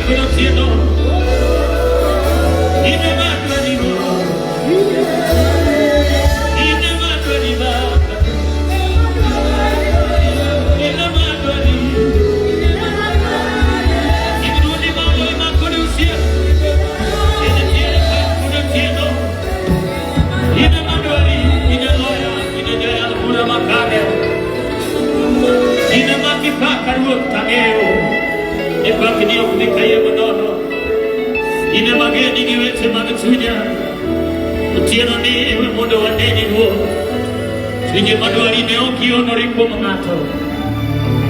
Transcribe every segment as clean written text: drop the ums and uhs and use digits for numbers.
kod otieno. In ema adwari Ruoth. In ema adwari Baba. In ema adwari. In ruodhi ma oloyo ma kod osiep. Intiere ka kod otieno. In ema adwari, in e loya, in e jayal bura makare. In ema kipaka Ruoth tang'eyo. Ni pakni ok dhi kayiem nono. In ema geni gi weche mag chunya. Otieno ni ewe mondo waneni Ruoth. Chunye madwari ne ok ionori kuom ng'ato.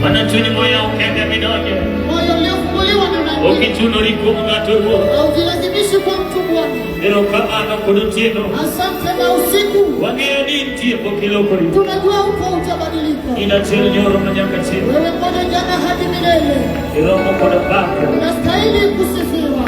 Mana chuny moyaw kende midonje. Moyo uliofunguliwa ndio Ok unaingia. ichunori kuom ng'ato Ruoth. Haujilazimishi kwa mtu Bwana. Erokamano kod otieno. Asante na usiku. Wang'eyo ni intie pok ilokori. Tunajua uko hutabadilika. In achiel nyoro ma nyaka chieng'. Wewe mmoja jana hadi milele. Iromo kod pak. Unastahili kusifiwa.